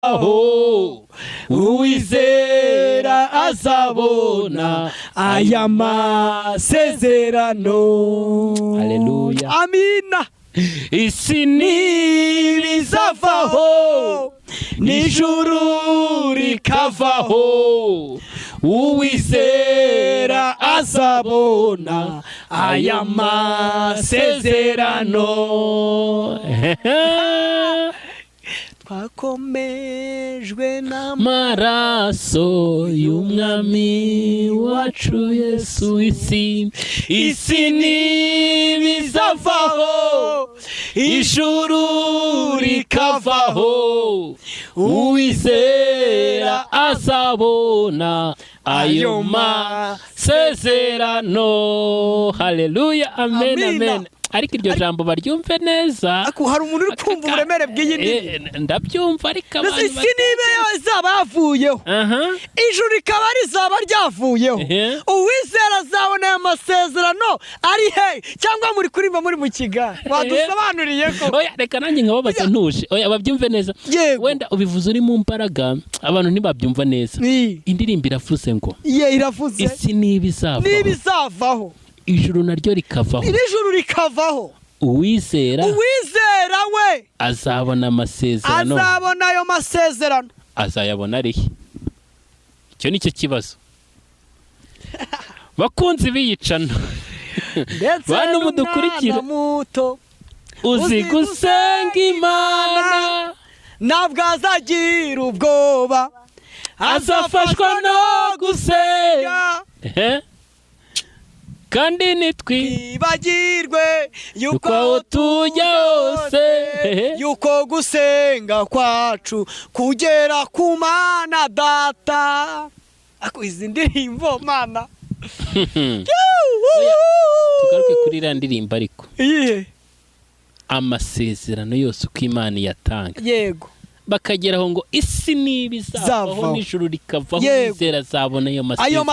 Aho uwizera azabona aya masezerano. Haleluya. Amina. Isi ntibizavaho, n'ijuru rikavaho, uwizera azabona aya masezerano. Twakomejwe na maraso y'Umwami wacu Yesu. Isi ntibizavaho, ijuru rikavaho, uwizera azabona ayo masezerano. Haleluya, amen. Amina. Amen. Ariko iryo jambo baryumve neza. Ako hari umuntu uri kumva uburemere bw'iyi ndimi? Ndabyumva, ariko Mbese abantu isi niba izaba yavuyeho, ijuru rikaba rizaba ryavuyeho, uwizera azabona aya masezerano ari he? Cyangwa muri kuririmba muri mu kigali, wadusobanuriye ko Oya, reka nanjye nkababaza ntuje. Oya, babyumve neza. Wenda ubivuze uri mu mbaraga, abantu ntibabyumva neza. Indirimbo iravuze ngo Ye, iravuze. Isi niba izavaho, niba izavaho, ijuru naryo rikavaho, n'ijuru rikavaho, uwizera uwizera we azabona amasezerano. Azabona ayo masezerano. Azayabona arihe? Icyo ni cyo kibazo, bakunzi b'iyicano. Ndetse Bantu mudukurikira. n'umwana muto uzi gusenga Imana ntabwo azagira ubwoba, azafashwa no gusenga. Ehe. Kandi nitwi twibagirwe yuko aho tujya hose, yuko gusenga kwacu kugera ku Mana Data. Ako izi ndirimbo, Mana! Oya, tugaruke kuri iriya ndirimbo ariko. Iyihe? Amasezerano yose uko Imana iyatanga, bakageraho ngo isi niba izavaho, Zavaho. n'ijuru rikavaho, Yego. uwizera azabona ayo Ayo masezerano.